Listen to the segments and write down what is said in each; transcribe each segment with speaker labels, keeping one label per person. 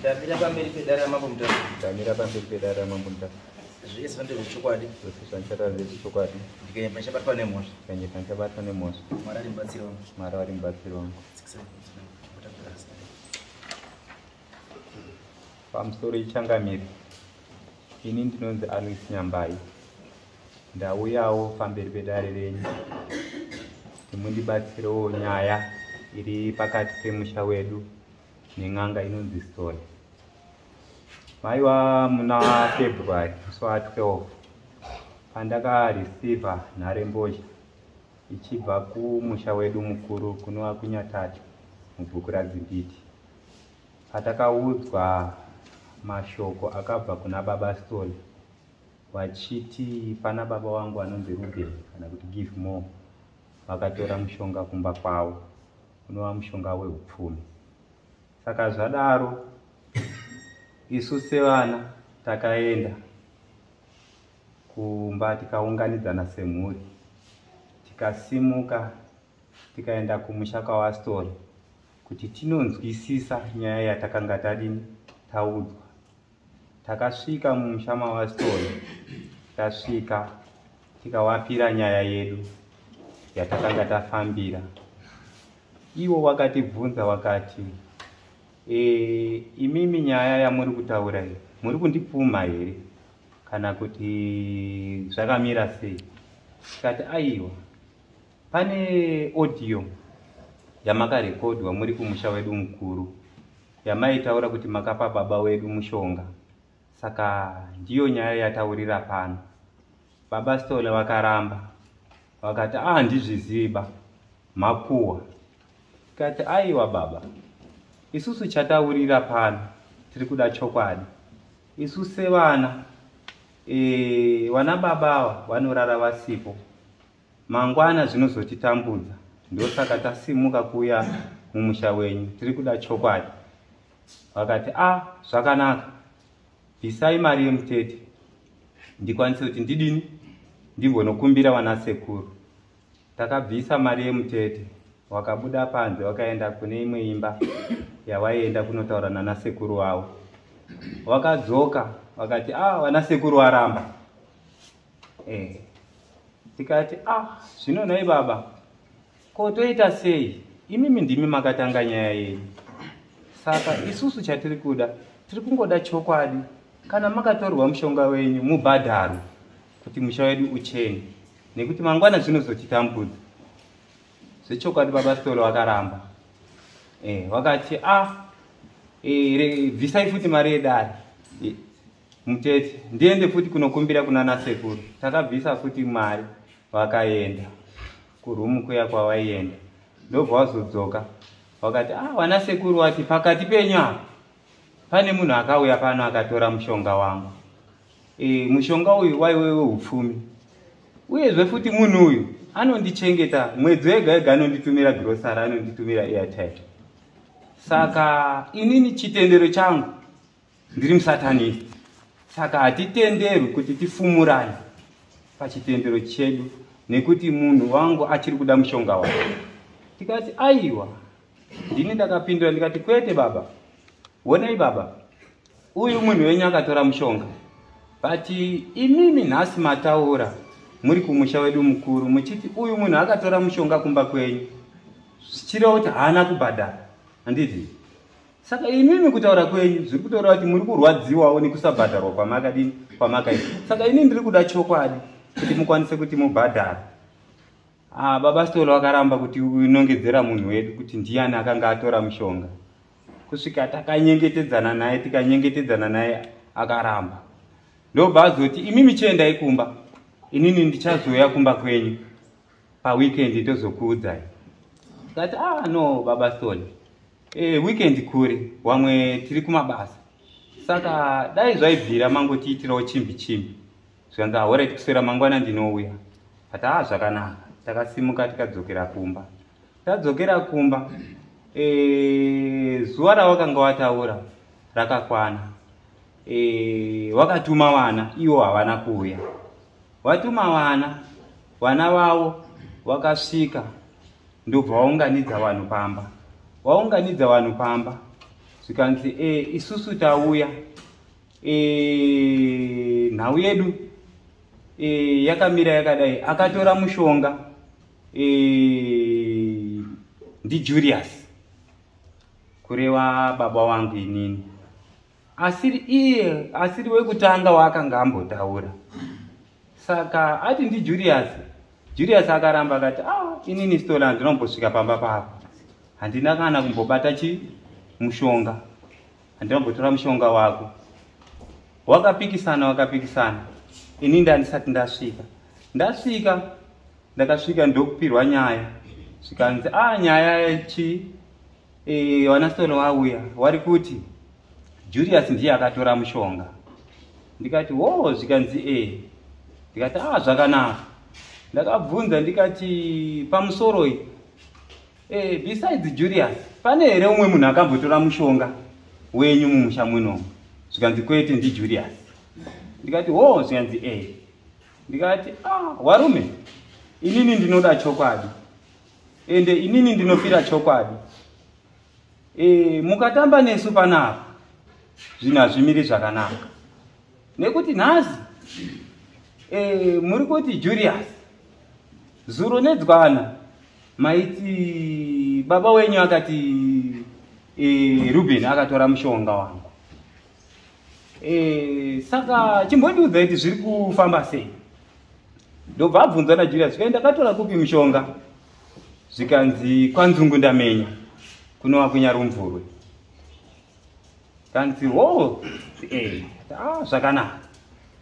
Speaker 1: Ndamira pamberi pedare raMambo Mutasa.
Speaker 2: Ndamira pamberi pedare raMambo Mutasa.
Speaker 1: Zvese zvandezvechokwadi.
Speaker 2: Zvose zvandichataura ndezvechokwadi.
Speaker 1: Ndikanyepa ndichabatwa nemhosva.
Speaker 2: Ndikanyepa ndichabatwa nemhosva.
Speaker 1: Mwari ari mubatsiri wangu.
Speaker 2: Mwari ari mubatsiri wangu. Pamusoro ichangamire. Ini ndinonzi Alois Nyambai. Ndauyawo pamberi pedare renyu kuti mundibatsirewo nyaya iri pakati pemusha wedu nen'anga inonzi Sithole. Maiwa muna February musi wa 12 pandakareceiva nharembozha ichibva kumusha wedu mukuru kunova kuNyatatu mubhuku raDzimbiti. Patakaudzwa mashoko akabva kuna baba Sithole vachiti pana baba wangu anonzi Ruben kana kuti Give More vakatora mushonga kumba kwavo unova mushonga weupfumi. Saka zvadaro isu sevana takaenda kumba tikaunganidzana semhuri tikasimuka tikaenda kumusha kwaVaSithole kuti tinonzwisisa nyaya yatakanga tadini taudzwa. Takasvika mumusha maVaSithole, tasvika tikawapira nyaya yedu yatakanga tafambira. Ivo vakatibvunza vakati, e, imimi nyaya yamuri kutaura iyi muri kundipumha here kana kuti zvakamira sei? Tikati aiwa, pane audio yamakarekodwa muri kumusha wedu mukuru yamaitaura kuti makapa baba wedu mushonga, saka ndiyo nyaya yataurira pano. Baba Sithole vakaramba vakati ah, handizviziva makuhwa. Tikati aiwa baba, isusu chataurira pano tiri kuda chokwadi. Isu sevana e, vana baba ava vanorara vasipo, mangwana zvinozotitambudza, ndosaka tasimuka kuuya mumusha wenyu, tiri kuda chokwadi. Vakati ah, zvakanaka, bvisai mari yemutete ndikwanise kuti ndidini ndimbonokumbira vana sekuru. Takabvisa mari yemutete, wakabuda panze wakaenda kune imwe imba yawaienda kunotaura nana sekuru wavo. Wakadzoka vakati ah, vana sekuru waramba. Tikati ah, zvino nhai baba, ko toita sei? Imimi ndimi makatanga nyaya yenyu, saka isusu chatiri kuda tiri kungoda chokwadi. Kana makatorwa mushonga wenyu mubhadharwe kuti musha wedu uchene, nekuti mangwana zvinozotitambudza. Zvechokwadi baba Sithole wakaramba, wakati ah, bvisai futi mari yedare mutete ndiende futi kunokumbira kuna nasekuru. Takabvisa futi mari, vakaenda kurumu kuya kwavaienda, ndobva wazodzoka wakati ah, vana sekuru wati pakati penyu apa pane munhu akauya pano akatora mushonga wangu. Mushonga uyu waiwe weupfumi, uyezve futi munhu uyu anondichengeta mwedzi wega wega, anonditumira grocery, anonditumira airtime. Saka inini chitendero changu ndiri musatanist, saka hatitenderwi kuti tifumurane pachitendero chedu nekuti munhu wangu achiri kuda mushonga wake. Tikati aiwa, ndini ndakapindura ndikati kwete baba, honai baba, uyu munhu wenyu akatora mushonga, but imimi nhasi mataura muri kumusha wedu mukuru muchiti uyu munhu akatora mushonga kumba kwenyu, zvichireva kuti haana kubhadhara, handiti? Saka imimi kutaura kwenyu zviri kutoreva kuti muri kurwadziwawo nekusabhadharwa kwamakadini kwamakaita. Saka ini ndiri kuda chokwadi kuti mukwanise kuti mubhadhara. Ah, baba Sithole vakaramba kuti unongedzera munhu wedu kuti ndiani akanga atora mushonga, kusvika takanyengetedzana naye, tikanyengetedzana naye, akaramba. Ndobva azoti imimi chiendai kumba, inini ndichazouya kumba kwenyu paweekend tozokuudzai. Tikati ah, no baba Sithole, weekend kure, wamwe tiri kumabasa, saka dai zvaibvira mangotiitirawo chimbi chimbi. Zvikanzi alright, kuswera mangwana ndinouya. Ati ah, zvakanaka. Takasimuka tikadzokera kumba. Tadzokera kumba, zuva rawakanga wataura rakakwana. Wakatuma vana, ivo havana kuuya. Watuma vana, vana vavo wakasvika ndobva waunganidza vanhu pamba. Waunganidza vanhu pamba, Zvikanzi isusu tauya, nhau yedu yakamira yakadai. Akatora mushonga ndiJulius, kureva baba wangu inini, asiri iye asiri wekutanga waakanga ambotaura. Saka ati ndiJulius. Julius akaramba akati, "Ah, inini Stola handinombosvika pamba pako, handina kana kumbobata chi mushonga, handinambotora mushonga wako." Wakapikisana, wakapikisana. Ini ndandisati ndasvika. Ndasvika, ndakasvika ndokupirwa nyaya. Zvikanzi, "A, nyaya chi vanaStolo wauya wari kuti Julius ndiye akatora mushonga." Ndikati, "Wo." Zvikanzi, "E." Ndikati, "A, zvakanaka." Ndakabvunza ndikati, "Pamusoroi, besides Julius, pane here umwe munhu akambotora mushonga wenyu mumusha munomu?" Zvikanzi, "Kwete, ndiJulius." Ndikati, "Wo." Zvikanzi, "E." Ndikati, "Ah, warume, inini ndinoda chokwadi, ende inini ndinofira chokwadi. Mukatamba nesu panapa, zvinhu hazvimiri zvakanaka, nekuti nhasi muri kuti Julius, zuro nedzwana maiti baba wenyu akati Ruben akatora mushonga wangu. Saka chimbondiudzai kuti zviri kufamba sei." Ndobva abvunzwa naJulius, zvikai, "Ndakatora kupi mushonga?" Zvikanzi, "Kwanzungu ndamenya, kunova kuNyarumvurwe." Kanzi, "Ho, ah, zvakanaka."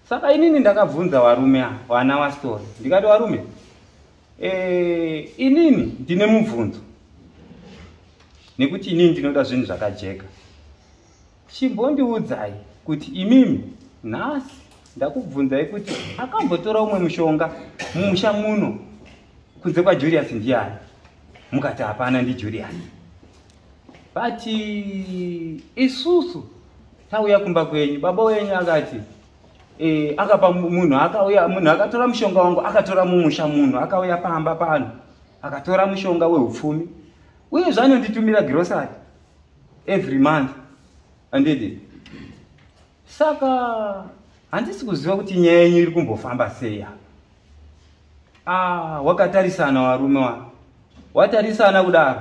Speaker 2: Saka inini ndakabvunza varume ava, vana vaStori, ndikati, "Varume, inini ndine mubvunzo, nekuti inini ndinoda zvinhu zvakajeka. Chimbondiudzai kuti imimi nhasi ndakubvunzai kuti akambotora umwe mushonga mumusha muno kunze kwaJulius ndiani? Mukati hapana, ndiJulius. But isusu tauya kumba kwenyu, baba wenyu akati akapa munhu akauya, munhu akatora mushonga wangu akatora mumusha munhu akauya pamba pano akatora mushonga weupfumi. Uyezve anonditumira grocery every month, handiti? Saka handisi kuziva kuti nyaya yenyu iri kumbofamba sei apa." Ah, wakatarisana varume wa watarisana kudaro.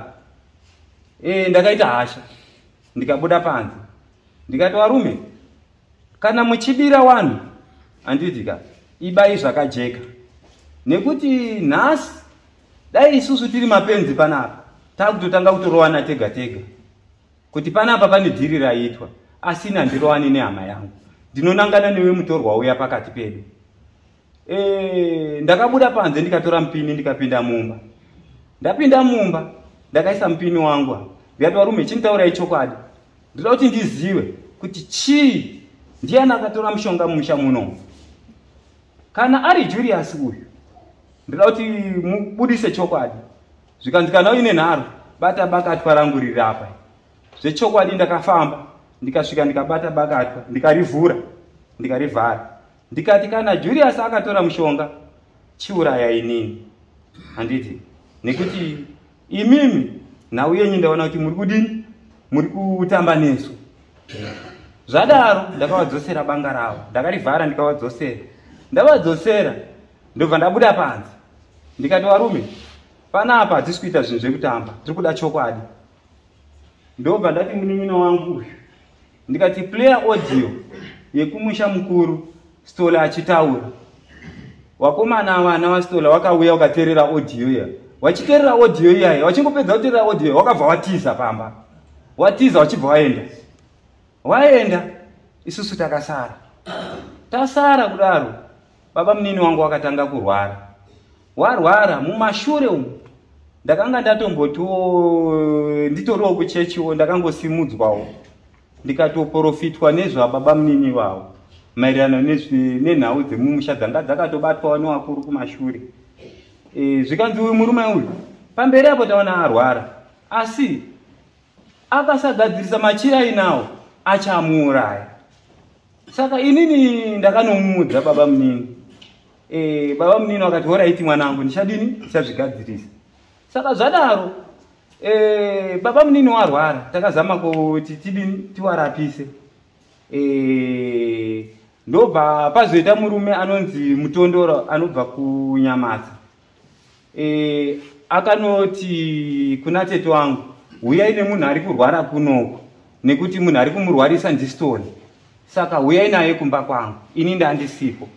Speaker 2: Ndakaita hasha, ndikabuda panze, ndikati, "Varume, kana muchibira vanhu, handiti ka, ibai zvakajeka, nekuti nhasi dai isusu tiri mapenzi panapa taakutotanga kutorovana tega tega kuti panapa pane dhiri raitwa. Asi ini handirovani nehama yangu, ndinonangana newe mutorwa uya pakati pedu." Ndakabuda panze, ndikatora mupini, ndikapinda mumba. Ndapinda mumba, ndakaisa mupini wangu apa, ndikati, "Varume, chinditaurai chokwadi. Ndoda kuti ndizive kuti chii, ndiani akatora mushonga mumusha muno? Kana ari Julius uyu, ndoda kuti mubudise chokwadi." Zvikanzi, "Kana uine nharo, bata bakatwa rangu riri apa." Zvechokwadi ndakafamba, ndikasvika, ndikabata bakatwa, ndikarivhura, ndikarivhara, ndikati, "Kana Julius akatora mushonga, chiuraya inini, handiti? Nekuti imimi nhau yenyu ndaona kuti muri kudini, muri kutamba nesu." Zvadaro ndakavadzosera banga ravo, ndakarivhara, ndikavadzosera. Ndavadzosera, ndobva ndabuda panze, ndikati, "Varume, panapa hatisi kuita zvinhu zvekutamba, tiri kuda chokwadi." Ndobva ndati munin'ina wangu uyu, ndikati, "Playa audio yekumusha mukuru, Stola achitaura." Wakomana, vana vaStola wakauya, wakateerera audio iya. Wachiteerera audio iyaya, wachingopedza kuteerera audio, wakabva watiza pamba, watiza, wachibva waenda, waenda. Isusu takasara. Tasara kudaro, baba munini wangu wakatanga kurwara. Warwara, mumashure umu ndakanga ndatombotiwo nditoriwo kuchechiwo, ndakangosimudzwawo, ndikatoprofitwa nezvababa munini vavo maererano nenhau dzemumusha dzanga dzakatobatwawo nevakuru kumashure. Zvikanzi uyu murume uyu pamberi apo taona arwara, asi akasagadzirisa machira ainawo achamuuraya. Saka inini ndakanomuudza baba munini. Baba munini wakati, "Alright mwanangu, ndichadini, ndichazvigadzirisa." Saka zvadaro Baba munini warwara, takazama kuti tidini tiwarapise. Ndobva pazoita murume anonzi Mutondoro anobva kuNyamatsa. Akanoti kuna tete wangu, huyai nemunhu ari kurwara kunoko, nekuti munhu ari kumurwarisa ndiStone, saka huyai naye kumba kwangu, ini ndandisipo.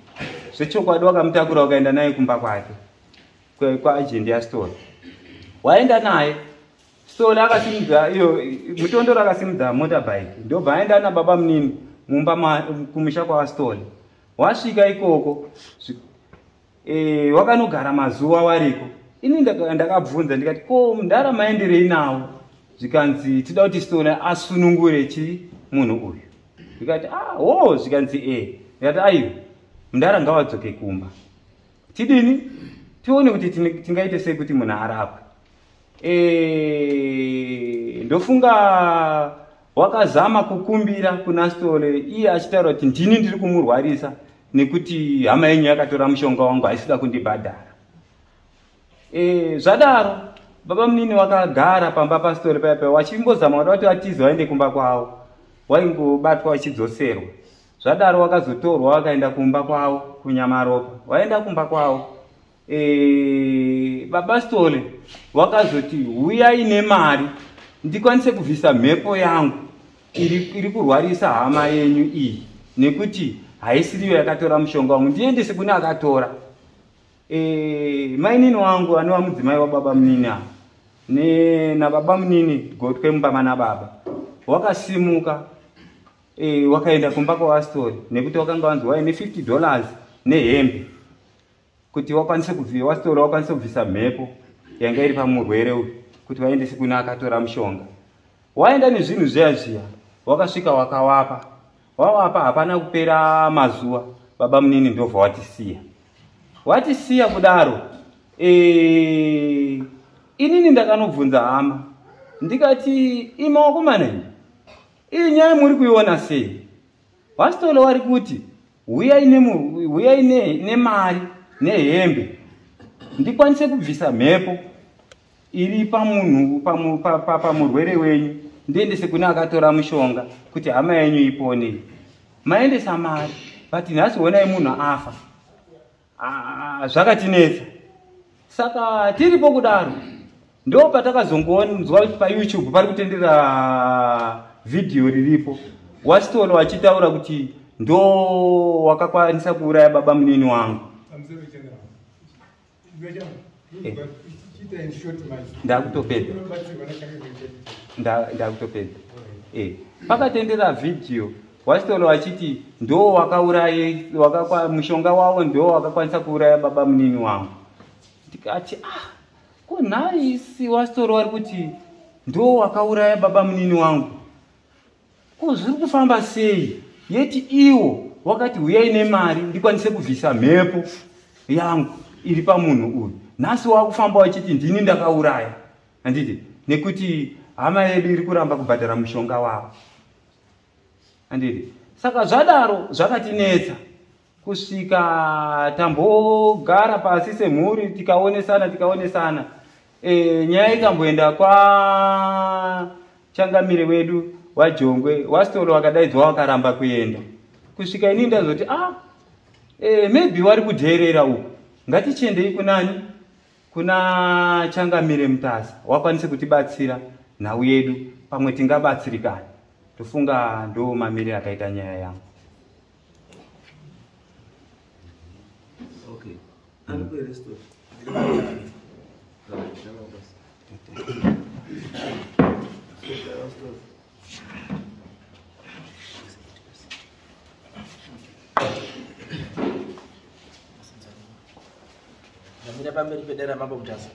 Speaker 2: Zvechokwadi wakamutakura wakaenda naye kumba kwake kwaagent yaStone. Waenda naye Stone akasimudza iyo Mutondoro akasimudza motorbike, ndobva aenda nababa munini mumba kumusha kwaStone. Wasvika ikoko wakanogara mazuva wariko. Ini ndakabvunza ndikati, ko mudhara maenderei nawo? Zvikanzi tida kuti Stone asunungure chi munhu uyu. Ndikati ah wo, zvikanzi e. Ndikati aiwa, mudhara ngawadzoke kumba, tidini tione kuti tingaite sei kuti munhu arapwe. Ndofunga wakazama kukumbira kuna Stole, iye achitaura kuti ndini ndiri kumurwarisa nekuti hama yenyu yakatora mushonga wangu haisida kundibhadhara. Zvadaro baba munini wakagara pamba paStole paya paya, wachimbozama kuda kuti vatize vaende kumba kwavo, waingobatwa wachidzoserwa. Zvadaro wakazotorwa wakaenda kumba kwavo kuNyamaropa. Waenda kumba kwavo, baba Stole wakazoti huyai nemari ndikwanise kubvisa mhepo yangu iri kurwarisa hama yenyu iyi, nekuti haisiriyo yakatora mushonga wangu, ndiendese kune akatora. Mainini wangu anova mudzimai wababa munini ava nababa munini gotwe mumba mana baba wakasimuka, wakaenda kumba kwaVaStore, nekuti wakanga wanzi waine $50 nehembe kuti wakwanise waStore wakwanise kubvisa mhepo yanga iri pamurwere uyu kuti vaendese kune akatora mushonga. Waenda nezvinhu zviya zviya, wakasvika wakawapa, wawapa, hapana kupera mazuva baba munini ndobva watisiya. Watisiya kudaro, inini ndakanobvunza hama ndikati, ima wakomana, iyi nyaya muri kuiona sei? VaStole wari kuti huyai nemari nehembe ndikwanise kubvisa mhepo iri pamunhu pamurwere wenyu, ndiendese kune akatora mushonga kuti hama yenyu ipone. Maendesa mari, but nhasi honai munhu afa. Zvakatinetsa. Saka tiripo kudaro ndo patakazongonzwa paYouTube pari kutendera vhidhiyo riripo, waStolo wachitaura kuti ndo wakakwanisa kuuraya baba munini wangu. Ndakutopedza, ndakutopedza. Pakatendera vhidhiyo waStolo wachiti ndo wakauraya mushonga wavo, ndo wakakwanisa kuuraya baba munini wangu. Ndikati ah, ko nhaisi waStolo wari kuti ndo wakauraya baba munini wangu, ko zviri kufamba sei? Yeti iwo wakati huyai nemari ndikwanise kubvisa mhepo yangu iri pamunhu uyu, nhasi wakufamba wachiti ndini ndakauraya, handiti? Nekuti hama yedu iri kuramba kubhadhara mushonga wavo, handiti? Saka zvadaro zvakatinetsa kusvika tambogara pasi semhuri tikaonesana. Nyaya ikamboenda kwa changamire wedu waJongwe, waStolo wakadaidzwa wakaramba kuenda, kusvika ini ndazoti maybe wari kudheerera uku, ngatichiendei kunani, kuna changamire Mutasa, wakwanise kutibatsira nhau yedu, pamwe tingabatsirikana. Tofunga ndo mamiriro akaita nyaya yangu.
Speaker 1: Okay. Ndamira pamberi pedare raMambo Mutasa.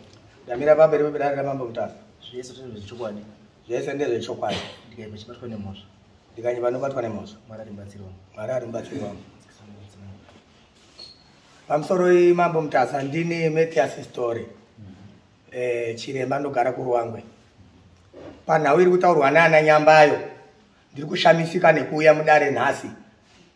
Speaker 3: Ndamira pamberi pedare raMambo Mutasa.
Speaker 1: Zvese ndezvechokwadi.
Speaker 3: Zvese ndezvechokwadi.
Speaker 1: Ndikaipa chibatwa nemhosva.
Speaker 3: Ndikanyipa nobatwa nemhosva.
Speaker 1: Mwari ari mubatsiri wangu.
Speaker 3: Mwari ari mubatsiri wangu. Pamusoro Mambo Mutasa, ndini Mathias Story. Chiremba ndogara kuRuwangwe. Panhau iri kutaurwa naana Nyambayo, ndiri kushamisika nekuuya mudare nhasi.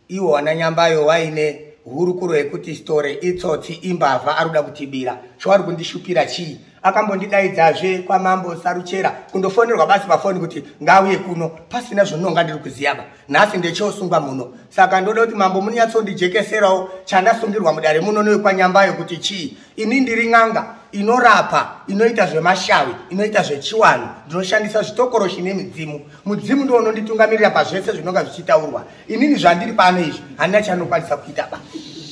Speaker 3: Iwo wana Nyambayo waine hurukuro yekuti Story itsotsi, imbavha, ari kuda kutibira. Choari kundishupira chii? Akambondidaidzazve kwamambo Saruchera kundofonerwa basi pafoni kuti ngauye kuno, pasina zvononga ndiri kuziyaba. Nhasi ndechosungwa muno, saka ndoda kuti mambo munyatsondijekeserawo chandasungirwa mudare muno newekwanyambayo kuti chii. Ini ndiri n'anga inorapa, inoita zvemashawi, inoita zvechiwanhu, ndinoshandisa zvitokoroshi nemidzimu. Mudzimu ndo unonditungamirira pazvese zvinonga zvichitaurwa. Inini zvandiri pano izvi handina chandinokwanisa kuita ba.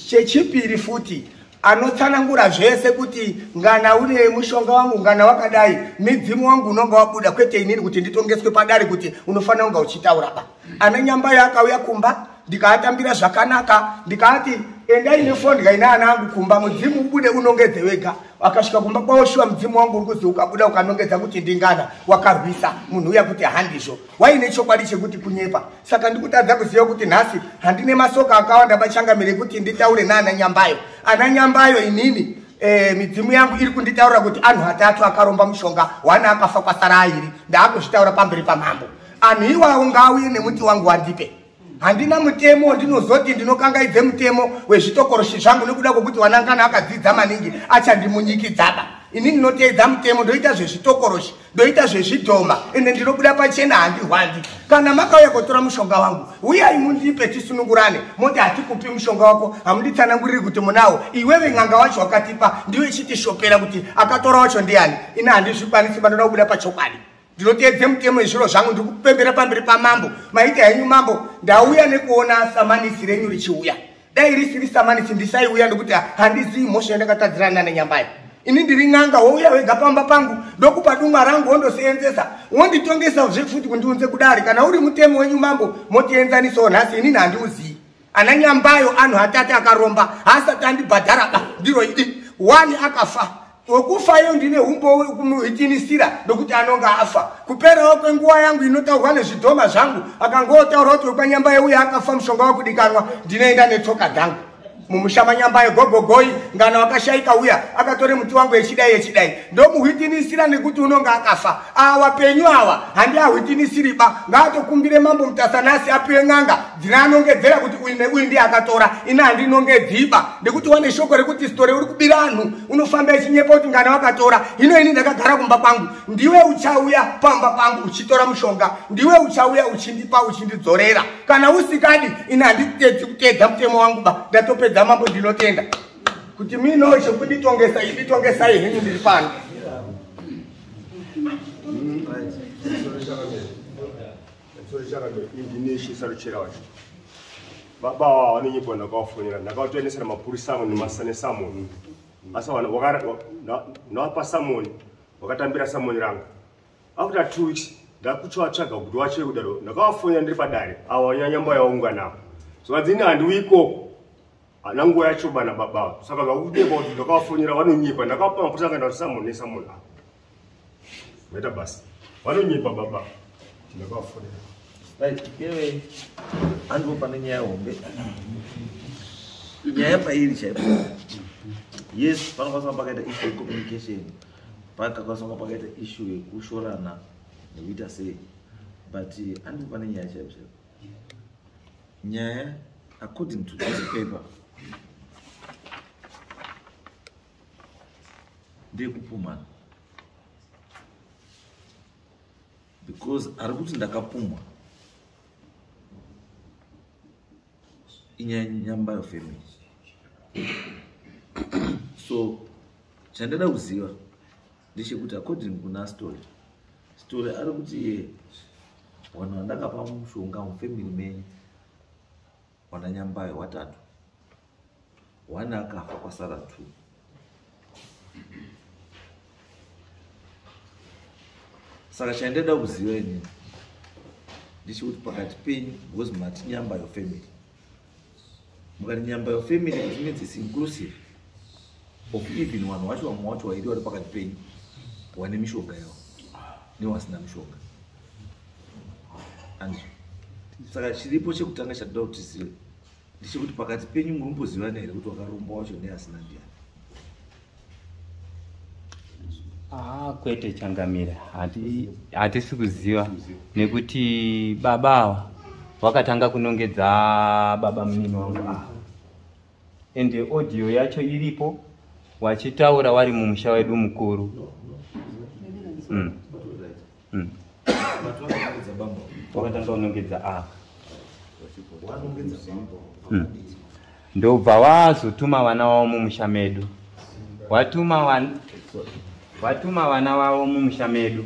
Speaker 3: Chechipiri futi, anotsanangura zvese kuti ngana une mushonga wangu, ngana wakadai, midzimu wangu unonga wabuda, kwete inini kuti nditongeswe padare kuti unofanira kunga uchitaura ba. Ana Nyambayo akauya kumba, ndikaatambira zvakanaka, ndikaati endai nefondya ina ana angu kumba, mudzimu ubude unongedze wega. Akasvika kumba kwawo, shuwa mudzimu wangu uri kuzi ukabuda ukanongedza kuti ndingana, wakarwisa munhu uya kuti handizvo, waine chokwadi chekuti kunyepa. Saka ndikutadza kuziva kuti nhasi handine masoka akawanda bachangamire kuti nditaure naana Nyambayo. Ana Nyambayo inini midzimu yangu iri kunditaurira kuti anhu atatu akaromba mushonga, wana akafa kwasara airi. Ndaakuzvitaura pamberi pamambo. Anhu iwawo ngaauye nemuti wangu wandipe. Handina mutemo ndinozoti ndinokangaidze mutemo wezvitokoroshi zvangu nekuda kwokuti wanangana akadzidza maningi achandimunyikidzaba. Ini ndinoteedza mutemo, ndoita zvezvitokoroshi, ndoita zvezvidhoma, ende ndinobuda pachena, handihwandi. Kana makauya kotora mushonga wangu, uyai mundipe tisunungurane. Moti hatikupi mushonga wako, hamunditsananguriri kuti munawo. Iwewe n'anga wacho wakatipa ndiwe chitishopera kuti akatora wacho ndiani. Ini handizvikwanisi, panoda kubuda pachokwadi. Ndinoteedze mutemo wezviro zvangu, ndiri kupembera pamberi pamambo. Maita henyu mambo, ndauya nekuona samanisi renyu richiuya. Dai risiri samanisi ndisaiuya, nekuti handizii mhosva yandakatadzirana neNyambayo. Ini ndiri n'anga, wouya wega pamba pangu, ndokupa dumwa rangu, wondoseenzesa, wonditongesa zvefuti kundiunze kudare. Kana uri mutemo wenyu mambo, motienzanisawo nhasi, inini handiuzii. Ana Nyambayo anhu atati akaromba, haasati andibhadhara ba, ndiro idi. Wani akafa, wekufayo ndine humbo kumuhitinisira ndokuti anonga afa. Kuperawo kwenguva yangu inotaurwa nezvidhoma zvangu, akangotaura kuti wekwaNyambayo uye akafa, mushonga wakudikanwa, ndinoenda netsoka dzangu mumusha maNyambayo. Gogogoi, ngana wakashaika uya akatore muti wangu echidai echidai, ndomuhwitinisira nekuti unonga akafa. Awa penyu awa handiahwitinisiri ba, ngaatokumbire mambo Mutasa nasi apiwe n'anga dzinaanongedzera kuti uyu neuyu ndiye akatora. Ini handinongedziba nekuti wane shoko rekuti sitore uri kubira anhu, unofamba echinyepa kuti ngana wakatora. Hino ini ndakagara kumba kwangu, ndiwe uchauya pamba pangu uchitora mushonga, ndiwe uchauya uchindipa uchindidzorera. Kana usikadi, ini handitedzi kuteedza mutemo wangu ba. Ndatopedza mambo, ndinotenda kuti muinewo chekunditongesa. Inditongesai henyu, ndiri pano.
Speaker 4: Indineshi Saruchera wacho baba ava vanonyepa. Ndakavafonera, ndakavatoendesera mapurisa amwe nesamoni, asi ndavapa samoni, vakatambira samoni rangu. After 2 weeks ndakuchivatsvaga kuti wache kudaro. Ndakavafonera ndiri padare, ava nyanyamba yaunganapo, zvikadzini handiuikoko, hana nguva yacho bana baba. Saka zvakunyepa kuti ndakavafonera, vanonyepa. Ndakavapa mapurisa, akaenda kuti samoni nesamoni apa maita basi, vanonyepa baba, ndakavafonera.
Speaker 1: Right, iwewe andipo pane nyaya hombe, nyaya pairi chaipo. Yes, panokwanisa kunge pakaita issue yecommunication, pakakwanisa kunge pakaita issue yekushorana nekuita sei, but andipo pane nyaya chaipo chaipo. Nyaya according to this paper ndeyekupumhana, because ari kuti ndakapumwa inyanyambayo family. So chandada kuziva ndechekuti according kuna story, story ari kuti iye vanhu vandakapa mushonga mufamily menyu wana Nyambayo watatu, one akafa kwasara two. Saka chandada kuziva inini ndechekuti pakati penyu, because mati Nyambayo family, mukati Nyambayo family, it means it's inclusive of even vanhu vacho vamwe vacho vairi vari pakati penyu wane mishonga yavo newasina mishonga, andizvo? Saka chiripo chekutanga chatinoda kuti tizive ndechekuti pakati penyu murimbozivana here kuti wakaromba wacho neasina ndiani?
Speaker 2: Ah, kwete changamira, hatisi kuziva nekuti baba ava vakatanga kunongedza baba munini wangu ava, ende audio yacho iripo. Wachitaura wari mumusha wedu mukuru. Wakatanga unongedza apa. Ndobva wazotuma vana wavo mumusha medu. Watuma vana vavo mumusha medu.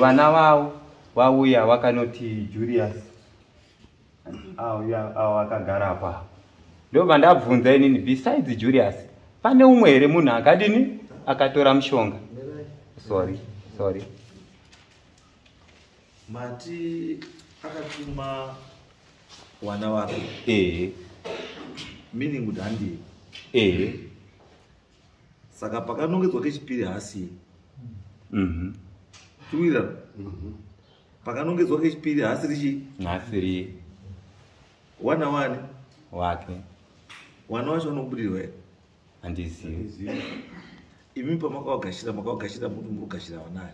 Speaker 2: Vana vavo vauya wakanoti Julius auya akagara apa. Ndobva ndabvunza inini, besides Julius pane umwe here munhu akadini akatora mushonga? Sorry.
Speaker 1: Mati akatuma wana wake. Meaning kuti handiye. Saka pakanongedzwa kechipiri haasiye. Tuwira. Pakanongedzwa kechipiri haasiri chii?
Speaker 2: Haasiri.
Speaker 1: Wana wani?
Speaker 2: Wake.
Speaker 1: Wana wacho vanobudirwa here?
Speaker 2: Handizivi.
Speaker 1: Imi pamakavagashira makavagashira muri kugashira vanani?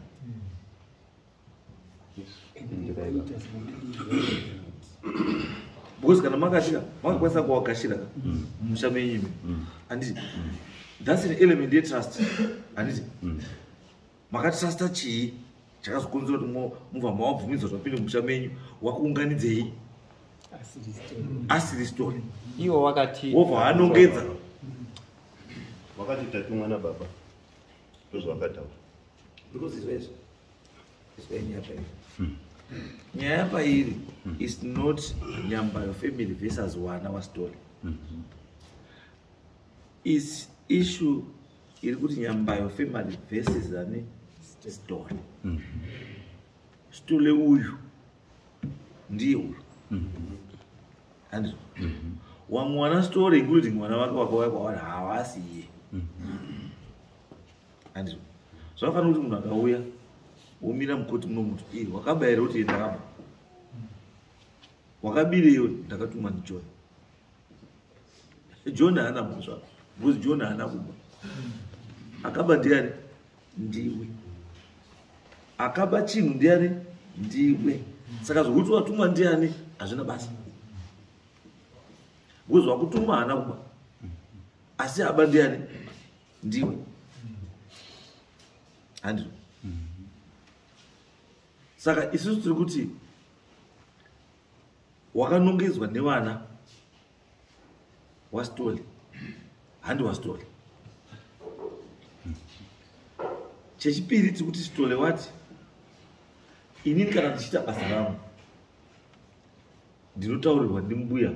Speaker 1: Because kana makatira makakwanisa kuvagashira mumusha menyu imi. Handiti? That's an element yetrust. Handiti? Makatrusta chii chakazokonzera kuti mubva mavabvumidzwa kuti vapinde mumusha menyu wakuunganidzei? Asiri story.
Speaker 2: Iwo wakati
Speaker 1: wobva anongedza.
Speaker 5: Wakati tatumwa nababa. Ndozvakataura.
Speaker 1: Because izvo nyaya pairi. Nyaya pairi is not Nyambayo family versus wana waStole. Is issue iri kuti Nyambayo family versus ane Stole. Stole uyu ndiye uyu. Handizvo? Wamwe wana Stole including mwana wake wakauya kwavari havasi iye. Handizvo? Zvakafanira kuti munhu akauya womira mukoti muno muti iri wakabayira kuti ndakaba. Wakabireyo ndakatumwa ndiJohn. John haana mhosva because John haana kuba. Akaba ndiani? Ndiwe. Akaba chinhu ndiani? Ndiwe. Saka zvokuti watumwa ndiani hazvina basa. Because wakutumwa haana kuba. Asi aba ndiani? Ndiwe. Handizvo? Saka isusu tiri kuti wakanongedzwa nevana waStole handi waStole. Chechipiri tiri kuti Stole wati inini kana ndichiita basa rangu ndinotaurirwa ndimbuya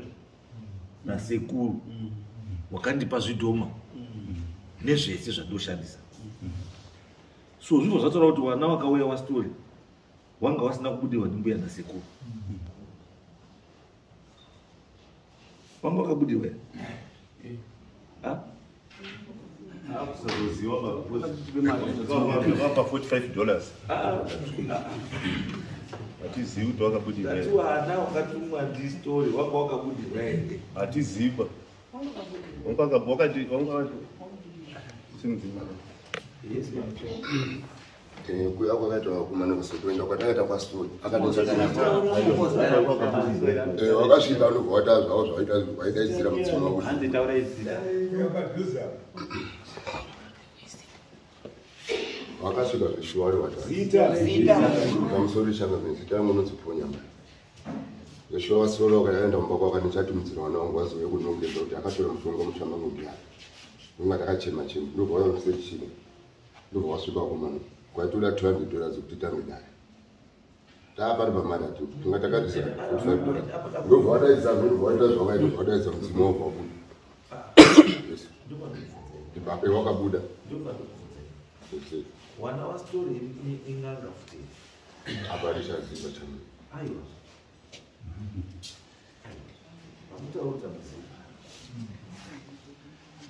Speaker 1: nasekuru wakandipa zvidhoma nezvese zvandoshandisa. So zvibva zvataura kuti vana vakauya waStole wanga wasina kubudirwa ndimbuya nasekuru. Wanga wakabudirwa here?
Speaker 5: Akusazoziwa baba $45. Hatizivi kuti wakabudirwa here.
Speaker 1: Ndati wana wakatumwa ndiStole wanga wakabudirwa here?
Speaker 5: Hatizivi.
Speaker 1: Yes, ma'am.
Speaker 6: Kuya kwakaita vakomana kuzotoenda kwatakaita kwaStole wakasvika anobva wata zvavo zvawaidaidzira mudzimu wako. Wakasvika zveshuwa vari watapamusoro changamire zita rangu unonzi Ponyamba. Zveshuwa vaStole vakaenda mumba kwako ndichatumidzira vana vangu vazouye kunongedza kuti akatora mushonga musha mangu ndiani. Ndonga ndakachema chema ndobva wauya kuseri ndobva wasvika vakomana kwaitoda $200 kuti titange dare. Taapari pamari ati tinga takatisa $45. Ndobva wadaidza ndobva waita zvawakaita ndobva wadaidza mudzimu wabva wabuda. Ipapo wakabuda.
Speaker 1: Wana waStole in'anga futi.
Speaker 6: Apa richaziva chama.
Speaker 1: Aiwa. Pamutaura mudzimu.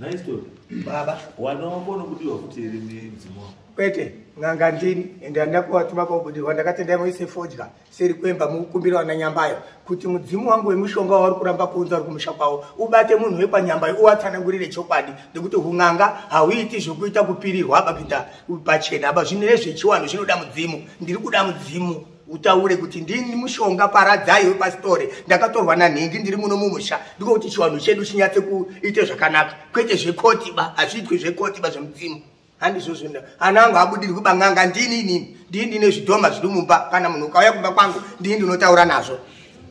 Speaker 1: Nice story.
Speaker 3: Baba.
Speaker 1: Wana wako unobudirwa futi here nemudzimu wako?
Speaker 3: Kwete, n'anga ndini ende handina kuvatuma kobudirwa ndakatendai muise fodya seri kwemba mukukumbira vana Nyambayo kuti mudzimu wangu wemushonga wauri kuramba kuunza uri kumusha kwavo ubate munhu wekwaNyambayo uwatsanangurire chokwadi nekuti hun'anga hauiti zvokuita kupirirwa apa kuita pachena apa zvine zvechiwanhu zvinoda mudzimu. Ndiri kuda mudzimu Utaure kuti ndini mushonga paradzai wepasitori, ndakatorwa nanhingi ndiri muno mumusha. Ndiko kuti chiwanhu chedu chinyatse kuite zvakanaka, kwete zvekotiba. Hazviitwi zvekotiba zvemudzimu, handizvo zvino. Ana angu abudirwi bang'anga, ndini inini, ndini ndine zvidhoma zviri mumba. Kana munhu ukauya kumba kwangu, ndini ndinotaura nazvo,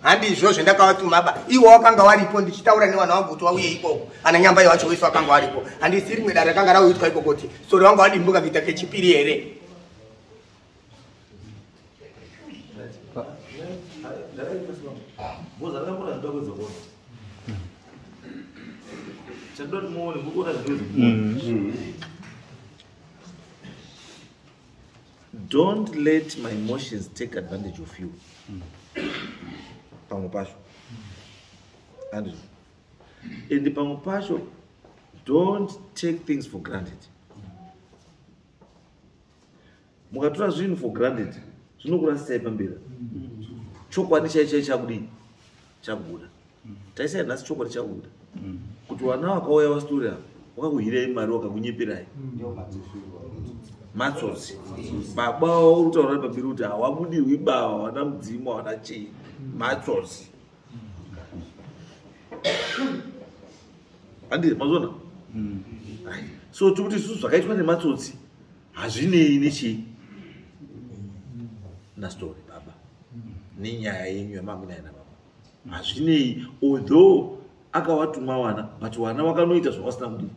Speaker 3: handizvo zvendakavatuma ba. Iwo wakanga waripo ndichitaura nevana vangu kuti wauye ikoko, ana Nyambai wacho wese wakanga waripo. Handisi rimwe dare rakanga rauitwa ikoko kuti sori wanga wadimbuka kuita kechipiri here?
Speaker 1: Don't let my emotions take advantage of you. Pamwe pacho, andrew, and pamwe pacho, don't take things for granted. Mukatora zvinhu for granted, zvinokurasisai pamberi. Chokwadi chaichai chakudii? Chakubuda. Taisai nhasi chokwadi chakubuda kuti vana vakauya vastori apa wakakuhirai mari, wakakunyeperai, matsotsi. Baba uri kutaura pamberi kuti hawabudirwi baba, hawana mudzimu, hawana chii, matsotsi. Handii mazona? So tikuti isusu zvakaitwa nematsotsi hazvinei nechii nastori baba, nenyaya yenyu yamakunaye nababa hazvinei. Although akavatuma vana, but vana vakanoita zvavasina kudii.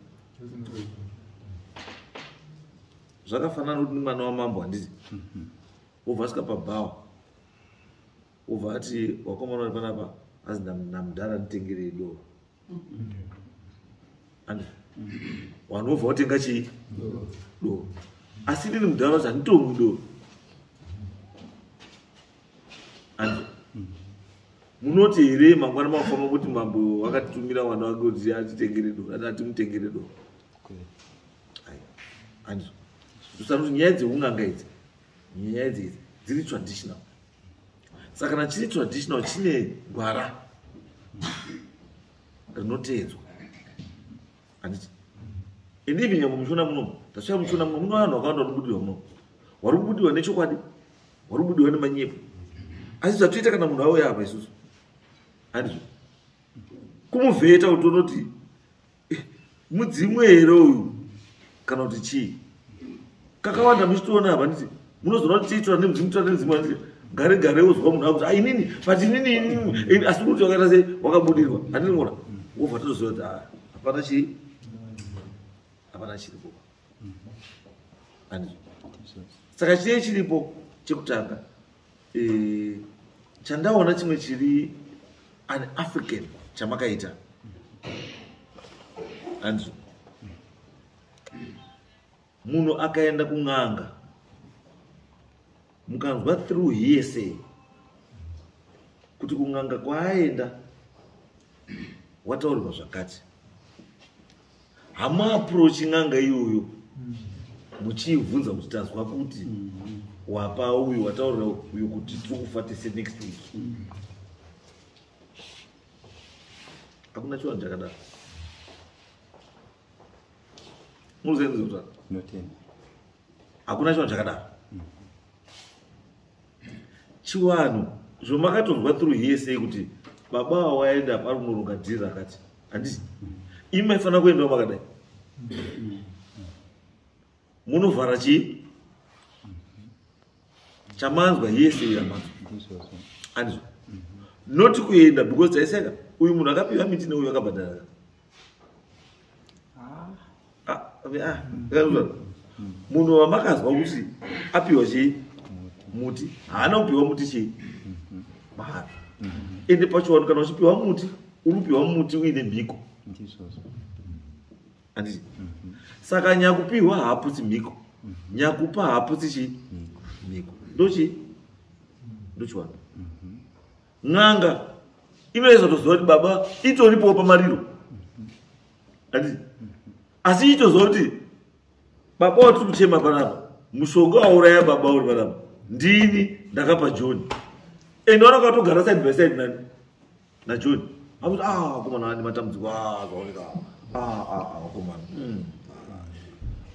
Speaker 1: Zvakafanana kuti mwana wamambo, handiti, wobva asvika pabhawa, wobva ati, "Wakomana uri panapa, azi namudhara nditengerei doro." Andi vanhu vobva vatenga chii? Doro. Asi inini mudhara wacho handitomwi doro. Andi munoti here mangwana mafamba kuti mambo wakatitumira mwana wake kuti atitengere doro, ati atimutengere doro? Andi tosana kuti nyaya dzeun'anga idzi, nyaya idzi dziri traditional. Saka kana chiri traditional, chine gwara rinoteedzwa, handiti? And even nyangwe muchiona munomu, tasvika muchiona muno, muno vanhu vakawanda vari kubudirwa munomu, vari kubudirwa nechokwadi, vari kubudirwa nemanyepo. Asi zvatoita kana munhu auya apa, isusu handizvo kumuvheta kuti unoti mudzimu here uyu kana kuti chii. Kakawanda muchitoona apa, handiti? Munozoona kuti tiitora nemudzimu, tora nemudzimu, handiti? Gare gare uzwa munhu akuti, "Ah, inini, but inini, inini," asi kuti wakaita sei? Wakabudirwa, handini? Mona wobva totoziva kuti, ah, hapana chii, hapana chiripo, handizvo? Saka chii chiripo chekutanga, chandaona chimwe chiri an African chamakaita, handizvo? Munhu akaenda kun'anga, mukanzwa through hearsay kuti kun'anga kwaaenda wataurirwa zvakati, hamuapproachi n'anga iyoyo muchiibvunza kuti, "Tazwa kuti wapa uyu, wataurira uyu kuti tiri kufa tese next week." Hakuna chivanhu chakadaro. Munoziva?
Speaker 2: Ndinotenda.
Speaker 1: Hakuna chivanhu chakadaro. Chivanhu zvomakatonzwa through hearsay kuti baba ava waenda pari kunoronga dhiri rakati, handiti? Imi maifanira kuendawo makadai, munovhara chii chamanzwa, hearsay yamanzwa.
Speaker 2: Ndizvozvo.
Speaker 1: Handizvo? Not kuenda because taiseka uyu munhu akapiwa miti neuyu akabhadhara. Ah, ah, munhu wamakazwa kuti apiwa chii muti, haana kupiwa muti chii mahara. Ende pachiwanhu kana uchipiwa muti, uri kupiwa muti uine mhiko.
Speaker 2: Ndizvozvo.
Speaker 1: Handiti? Saka nyakupiwa haaputsi mhiko, nyakupa haaputsi chii? Mhiko. Ndochii? Ndochiwanhu. N'anga inoedza kutoziva kuti baba itoripowo pamariro, handiti? Asi itoziva kuti baba watiri kuchema panapa, mushonga wauraya baba uri panapa, ndini ndakapa John. And vananga vatogara side by side nani? NaJohn. Akuti, "Ah, vakomana vane matambudziko, ah, zvaoneka, ah, ah, ah, vakomana,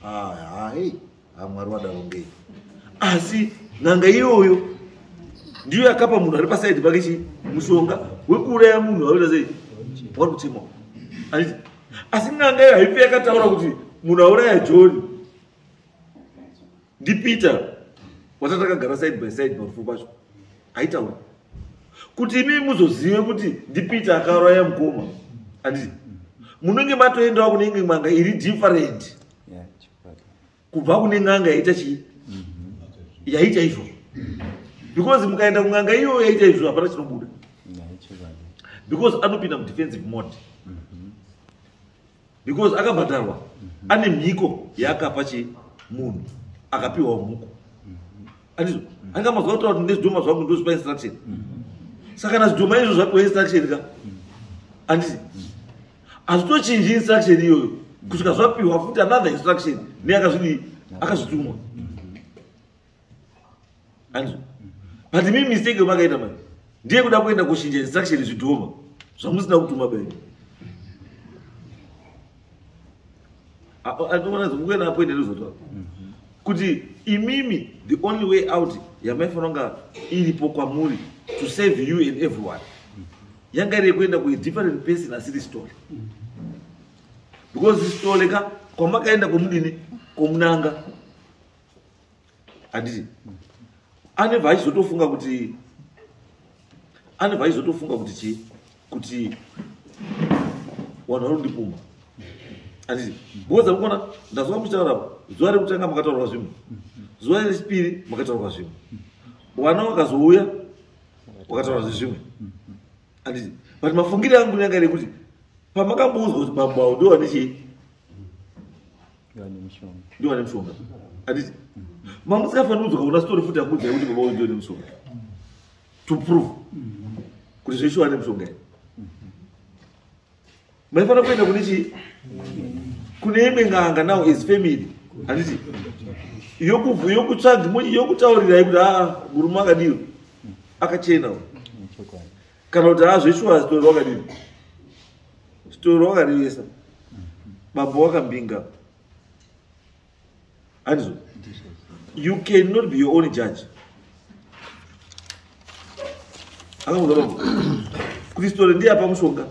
Speaker 1: ah, ah, hei, ah, Mwari wadaro ngei?" Asi n'anga iyoyo Ndiyo yakapa munhu ari pasaidi pake chi mushonga wekuuraya munhu waita sei? Wari kuchemwa. Handiti? Asi n'anga iyo haifi yakataura kuti munhu auraya John ndiPeter watatakagara side by side parufu pacho. Haitauri. Kuti imi muzozive kuti ndiPeter akauraya mukoma. Handiti? Munenge matoendawo kune imwe n'anga iri different. Kubva kune n'anga yaita chii? Yaita izvozvo. Because mukaenda kun'anga iyoyo yaita izvozvo hapana chinobuda. Because anopinda mudefensive mode. Because akabhadharwa ane mhiko yaakapa chi munhu akapiwa mhuko. Andizvo? Anga mazuva kutaura kuti ndezvidhoma zvangu ndozvipa instruction. Saka kana zvidhoma izvo zvapiwa instruction ka? Anditi? Hazvitochinji instruction iyoyo kusvika zvapiwa futi another instruction neakazvidii akazvitumwa. Andizvo? But imi mistake yamakaita manje ndiye kuda kuenda kuchinja instruction zvidhoma zvamusina kutuma bai. Andinoona zvokuenda apo ende ndozotaura kuti imimi the only way out yamaifanira kunga iripo kwamuri to save you and everyone yanga iri yekuenda ku a different person asiri story. Because story ka kwamakaenda kwomudini kwomunanga. Handiti? Anebva achizotofunga kuti anebva achizotofunga kuti chii? Kuti vanhu vari kundipumha. Handiti? Because mukuona ndazwa muchitaura apa, zuva rekutanga makataurwa zvimwe, zuva rechipiri makataurwa zvimwe, vana vakazouya vakataura zvimwe. Handiti? But mafungiro angu yanga iri yekuti pamakamboudzwa kuti bambo avo ndivo vane chii? Ndivo vane mushonga. Handiti? Mamusikafaniri kudzoka kuna story futi akuudzai kuti baba ndivo vane mushonga. To prove kuti zveshuwa ane mushonga here. Maifanira kuenda kune chii? Kune imwe n'anga now as family. Handiti? Yokutsvaga, yokutaurirai kuti murume akadii? Akachena. Kana kuti zveshuwa story wakadii? Story wakarevesa. Bambo wakambinga. Handizvo? You cannot be your own judge. Akamuudza bambo kuti story ndiye apa mushonga.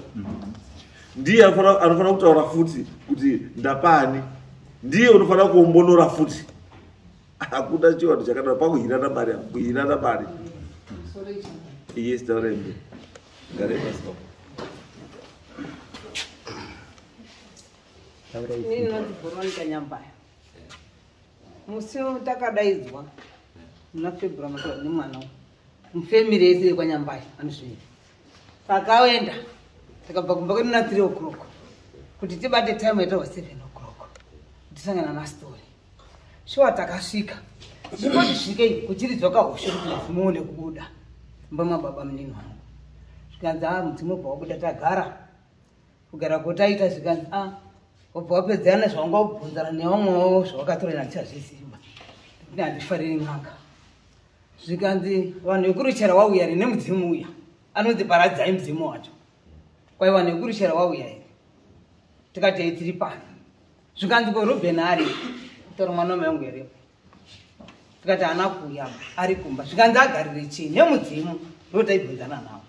Speaker 1: Ndiye anofanira kutaura futi kuti ndapani. Ndiye unofanira kuombonora futi. Hakuna chivanhu chakadaro pakuhirana mari, kuhirana mari. Yes, taura imbe. Gare pasi pako.
Speaker 7: Ini ndinonzi Veronica Nyambaya. Musi takadaidzwa muna February mataura nemwana wangu. Mufamily yese yekwaNyambaya anozviita. Takaenda takabva kumba kwedu na 3 o'clock kuti tibate time yataurwa 7 o'clock tisangana na story. Shuwa takasvika. Tichingoti svikei kuchiridzwa kahosho kuti mudzimu uone kubuda. Mumba mababa munini wangu. Zvikanzi mudzimu ubva wabuda tagara. Kugara kwotaita zvikanzi wabva wapedzana zvawanga wabvunzana nevamwewo zvawakatora handichazviziva. Ndikuti handifariri n'anga. Zvikanzi vanhu vekuruchera wauya here nemudzimu uya. Anonzi paradzai mudzimu wacho. Kwai vanhu vekuruchera wauya here. Tikati ei tiri pano. Zvikanzi ko Ruben ari kutaura mwana wamai wangu here. Tikati haana kuuya ari kumba. Zvikanzi agarire chii nemudzimu ndotaibvunzana nawo.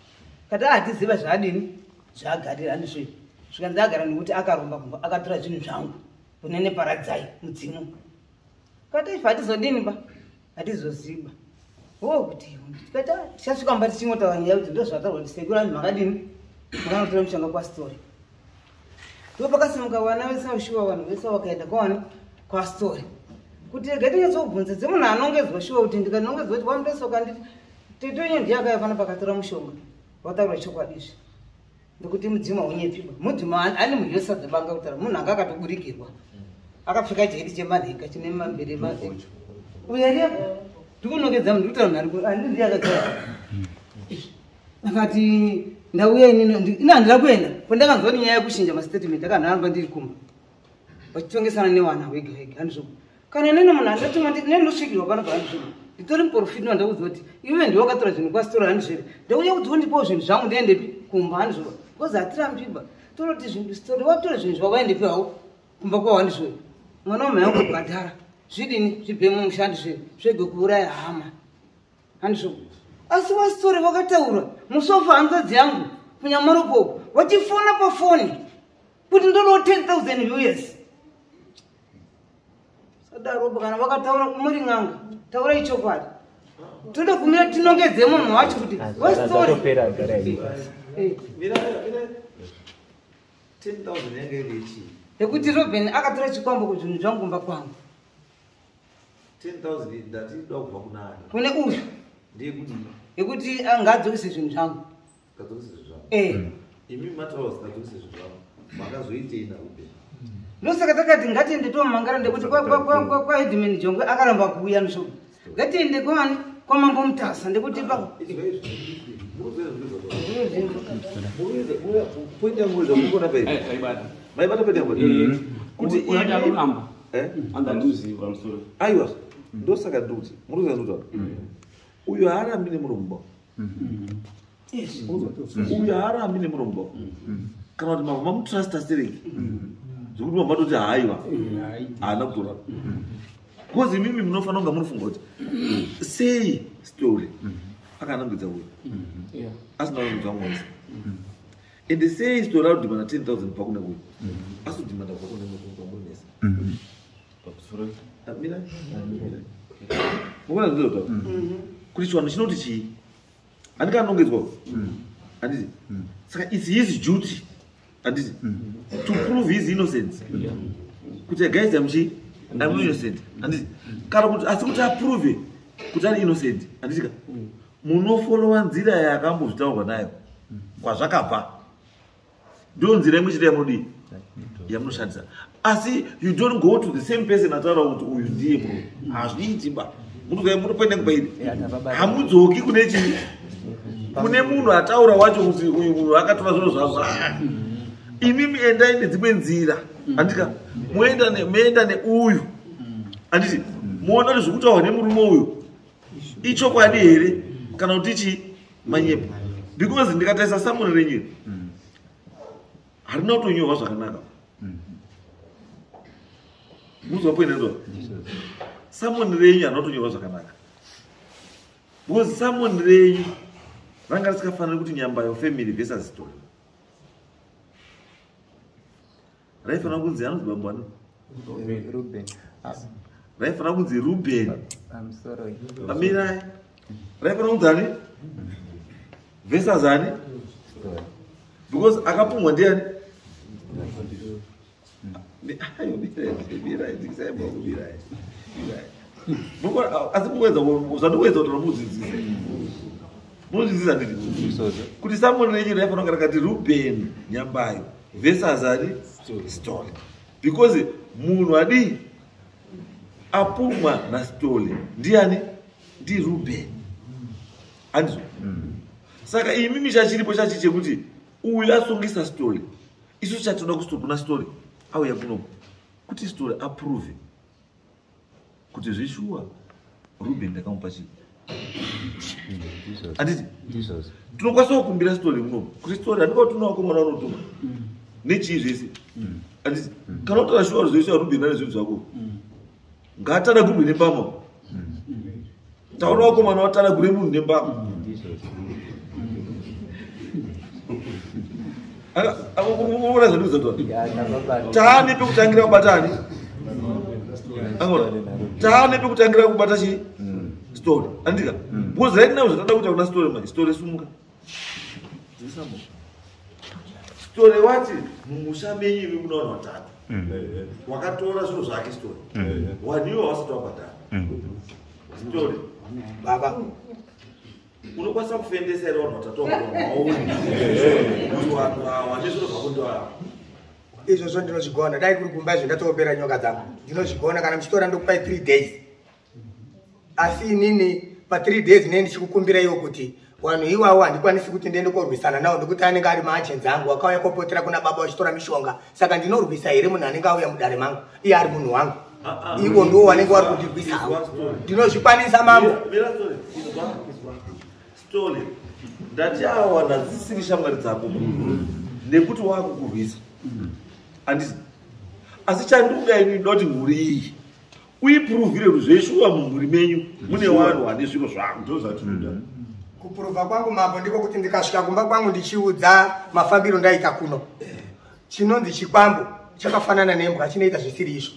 Speaker 7: Kati hatiziva zvaadini zvaagarira handizvo. Zvikanzi agara nekuti akaromba kumba akatora zvinhu zvangu kunene paradzai mudzimu. Kati ife hatizodini ba hatizoziva. Oh kuti tikati tichasvika mumba tichingotaura nyaya kuti ndozvataurwa kuti sekuru anzi makadini makanotora mushonga kwastori. Ndipo pakasimuka vana vese vashuwa vanhu vese vakaenda kwawani kwastori. Kuti rega tinyatsobvunza dzemunhu anongedzwa shuwa kuti ndikanongedzwa kuti wamutosoka nditi tete wenyu ndiye akauya pano pakatora mushonga wataura chokwadi izvi. Nekuti mudzimu haunyepi ba. Mudzimu ane mhosva dzebanga kutaura munhu anga akatoburikirwa. Akapfeka chiheti chemanhenga chine mambere Uyu ari apa. Ndikunongedza munhu ndikutaura munhu ari ku-, handiti ndiye akagara. Akati ndauya inini, ini handina kuenda. Pandakanzwa kuti nyaya yekuchinja mastatement akanhamba ndiri kumba. Vachitongesana nevana wega wega handizvo. Kana nene munhu andatuma nditi nene ndosvikirwa pano pahandizvo. Nditori muprofiti wandakuudza kuti iwe ndiwe wakatora zvinhu kwasitora handizvo here. Ndauya kuti undipewo zvinhu zvangu ndiendepi kumba handizvo. Because hatirambi ba. Toroti zvinhu story watora zvinhu zvako waendepi hawo kumba kwawo handizvo. Mwana wamai wangu kubhadhara. Zvidini zvibve mumusha handizvo. Zvege kuuraya hama. Handizvo. Asi vaSitore vakataura musofa hanzvadzi yangu kuNyamaropa vachifona pafoni kuti ndodawo 10,000 US. Sadaropo kana vakataura muri n'anga, taurai chokwadi. Toda kumira tinongedze munhu wacho kuti vaSitore.
Speaker 2: Zvatopera, garai pasi.
Speaker 1: Mira, mira. 10,000 yange iri yechii?
Speaker 7: Yekuti Robin akatora chikwambo kuzvinhu zvangu kumba kwangu.
Speaker 1: 10,000 ndati ida kubva kuna ani?
Speaker 7: Kune uyu.
Speaker 1: Ndeyekuti?
Speaker 7: Yekuti angadzokise zvinhu zvangu.
Speaker 1: Kadzokise zvinhu zvangu.
Speaker 7: Eh.
Speaker 1: Imi mataura kadzokise zvinhu zvangu. Makazoitei naRuben?
Speaker 7: Ndosaka takati ngatiende tomangara ndekuti kwaheadman Jongwe akaramba kuuya musvo. Ngatiende kwani kwamambo Mutasa ndekuti pa
Speaker 1: Point yangu zvamukuona pairi. Maibata point yangu. Kuti
Speaker 8: Unati aruramba.
Speaker 1: Eh?
Speaker 8: Andandiziva pamusoro.
Speaker 1: Aiwa, ndosaka ndikuti muruza ndikuti uyu haarambi nemuromo. Uyu haarambi nemuromo. Kana kuti mama mamutrusta stereki. Zvekuti mama toti haiwa. Haana kutora. Because imimi munofanira kunga munofunga kuti sei story akanangidza uyu. Asina kunangidza mwese. Ende sei story arikudhimanda 10,000 kubva kune uyu. Asi kudhimanda kubva kune kwamuri mese.
Speaker 5: Pamusoro.
Speaker 1: Mira. Mukuona zvinotaura? Kuti chivanhu chinoti chii? Handikanongedzwa. Handiti? Saka it's his duty. Handiti? To prove his innocence. Kuti guys, I'm chi? I'm innocent. Handiti? Kana kuti asi kuti aprove kuti ari innocent. Handiti ka? Munofollowa nzira yakambozvitaurwa nayo. Kwazvakabva. Ndiyo nzira imwe chete yamunodii? Yamunoshandisa. Asi you don't go to the same person ataura kuti uyu ndiye murume. Hazviiti ba. Munopoenda kupairi. Hamudzoki kune chii? Kune munhu ataura wacho kuti uyu munhu akatora zviro zvavo. Imimi endai nedzimwe nzira. Handika? Moenda moenda neuyu. Handiti? Muona kuti zvikutaurwa nemurume uyu ichokwadi here kana kuti chii manyepo. Because ndikatarisa summon renyu iri, harina kutonyorwa zvakanaka. Muzwa point ndo. Summon renyu harina kutonyorwa zvakanaka. Because summon renyu ranga risikafaniri kuti Nyambayo family versus story. Raifanira kunzi anonzi bambo ani?
Speaker 2: Ruben.
Speaker 1: Raifanira kunzi Ruben.
Speaker 2: Pamusoro.
Speaker 1: Amirai. Raifanira kunzi ani? Versus ani? Because akapumwa ndiani? Ayo, mirai, mirai, dzikisai maoko, mirai. Mirai. Asi mukuedza zvandikuedza kuti mudzidzise. Munodzidzisa nditi? Kuti summon renyu raifanira kunge rakati Ruben Nyambayo versus ani? Story. Because munhu adii apumwa naStole ndiani? NdiRuben. Handizvo? Saka imimi chachiripo chachi chekuti uyu asungisa Story. Isu chatinoda kuna Story auya kunoku kuti Story aprove kuti zvishuwa Ruben ndakamupa chii. Handiti? Tinokwanisa kukumbira Story munomu kuti Story handika kuti unovakomana vanotuma nechii zvese. Handiti? Kana utaura shuwa zveshuwa Ruben ane zvinhu zvako. Ngaatadagurwe nembama. Taura vakomana vatadagure munhu nembama. Unoona zvandikuza taane pekutangira kubata ani? Angona. Taane pekutangira kubata chi? Story. Andika. Because right now zvatada kuita kuna story manje. Story sumuka. Dzikisa maoko. Story wati mumusha menyu imi muna vanhu vatatu. Wakatora zviro zvake story. Waniwa wasati wabhadhara. Story.
Speaker 3: Baba.
Speaker 1: Unokwanisa kufendesa here vanhu vatatu maoni kuti vanhu ava vane zviro zvako ndoava?
Speaker 3: Izvozvo ndinozvigona. Dai kuri kumba izvo ndatoopera nyoka dzangu. Ndinozvigona kana muchitora ndokupai 3 days. Asi inini pa 3 days nei ndichikukumbiraiwo kuti vanhu iwawo handikwanisi kuti ndiende korwisana nawo nekuti anenge ari maachenzi angu akauya kopotera kuna baba vachitora mishonga. Saka ndinorwisa here munhu anenge auya mudare mangu iye ari munhu wangu? Ivo ndiwo vanenge vari kundirwisawo. Ndinozvikwanisa mambo.
Speaker 1: Mira story. Izwa, izwa. Story. Ndati awa ndadzisiri shamwari dzako nekuti wakukurwisa. Handiti? Asi chandikuda ini ndoti mhuri iyi uipuruvhire kuti zveshuwa mumhuri menyu mune vanhu vane zviro zvako.
Speaker 5: Ndozvatinoda.
Speaker 3: Kupuruvha kwangu mambo ndiko kuti ndikasvika kumba kwangu ndichiudza mafambiro ndaita kuno. Chinonzi chikwambo chakafanana nembwa, chinoita zvisiri izvo.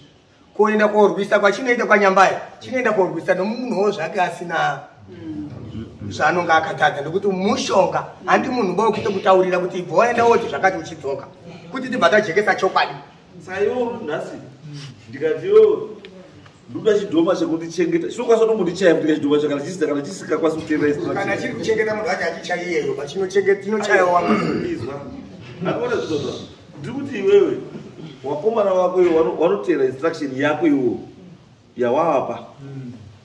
Speaker 3: Kuenda korwisa kwachinoita kwaNyambayo, chinoenda korwisa nomunhuwo zvake asina zvaanonga akatadza, nekuti mushonga handi munhu ba wekuti kutaurira kuti ibva waenda woti zvakati uchidzoka, kuti tibva tajekesa chokwadi.
Speaker 1: Saka iwo nhasi ndikati iwo ndoda chidhoma chekundichengeta, chinokwanisa kutombondichaya kuti chidhoma chakana chisina kana chisingakwanisi kuteerera instruction.
Speaker 3: Kana chiri kuchengeta munhu wacho achichaiyeyo, chinochayawo wamwe.
Speaker 1: Izwa. Akaona zvizvozvo. Ndiri kuti iwewe wakomana wako iwe wanoteera instruction yako iwe yawavapa.